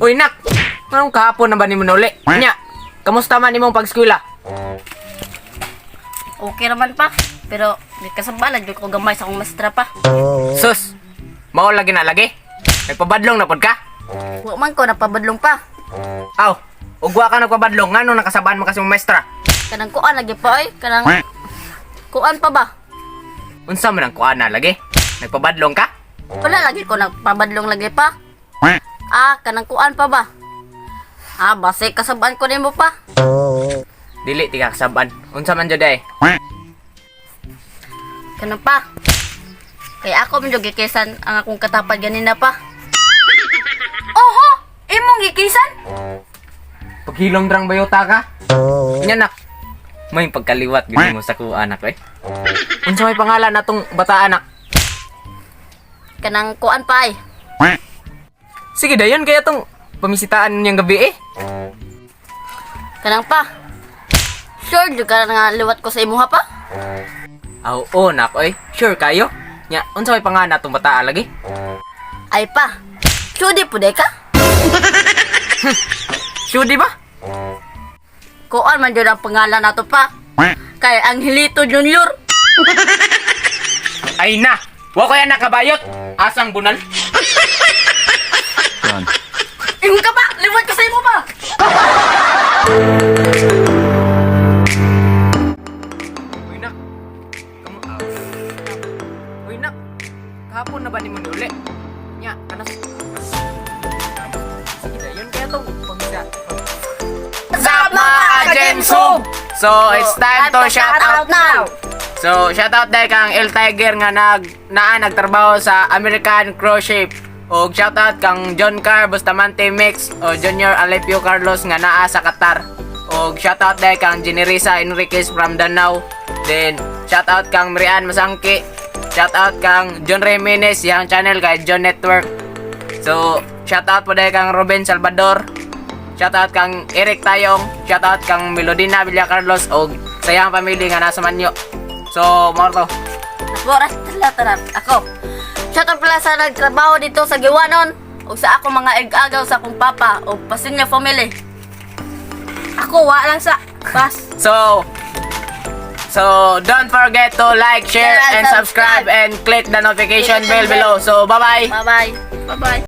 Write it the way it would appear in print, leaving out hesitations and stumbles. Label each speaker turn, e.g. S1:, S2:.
S1: Uy, nak! Anong kahapon na ba nimo nuli? Nya, kamusta man imong pag-eskwela?
S2: Okay naman pa. Pero di kasabala jud ko gamay sa akong mastra pa.
S1: Sus! Mao lagi na lagi? Nagpabadlong na pod ka?
S2: Wa man ko napabadlong pa.
S1: Aw, ugwa ka nagpabadlong, ngano nakasabaan mo kasi mong maestra?
S2: Kanang kuan lagi pa oy, kanang kuan pa ba?
S1: Unsa man ang kuan na lagi? Nagpabadlong ka?
S2: Wala lagi ko nagpabadlong lagi pa. Ah, kanang kuan pa ba? Ah, base kasabaan ko nimo pa.
S1: Dili ti ka kasabaan. Unsa man jud ay?
S2: Kanang pa. Kaya ako man jud gikisan ang akong katapad ganina pa.
S3: Oho! Imong gikisan?
S1: Paghilom drang bayota ka? Nya nak. May pagkaliwat gid mo sa kuha anak eh. Unsa may pangalan natong bata anak?
S2: Kanang kuan pa ay.
S1: Sige dayon kaya tong pamisitaan niyang gabi eh.
S2: Kanang pa. Sure jud ka nga liwat ko sa imuha pa.
S1: Aw, oo nak oy. Sure kayo? Nya, unsa may pangalan natong bata lagi?
S2: Ay pa. Sure di pud ka?
S1: Sure di ba?
S2: Kuan man jud ang pangalan nato pa. Kay Angelito Junior.
S1: Ay na. Wa ko yan nakabayot. Asang bunal.
S2: Ingon ka pa! Liwat ko sa imo pa!
S1: Uy nak. Kamu aw. Uy nak. Kahapon na ba nimo niuli? Nya, kanas. Sige dayon kaya tong pamisa. What's up, mga ka-Jemsub? So, it's time to shout out
S2: now!
S1: So, shout out dahil kang El Tiger nga nag naa nagtrabaho sa American Crochet. Og shout out kang John Car Bustamante Mix o Junior Alepio Carlos nga naa sa Qatar. Og shout out dahil kang Generisa Enriquez from Danau. Then shout out kang Marian Masangki. Shout out kang John Remenes yang channel kay John Network. So, shout out po dahil kang Ruben Salvador. Shout out kang Eric Tayong, shout out kang Melodina Villa Carlos og sa iyang pamilya nga nasa Manyo. So, mao to.
S2: Naporas tala tanan. Ako. Shout out pala sa nagtrabaho dito sa Giwanon ug sa akong mga ig-agaw sa akong papa o Pasinya family.
S3: Ako, wa lang sa bus.
S1: So, don't forget to like, share, and subscribe and click the notification bell below. So, bye-bye.
S2: Bye-bye.
S3: Bye-bye.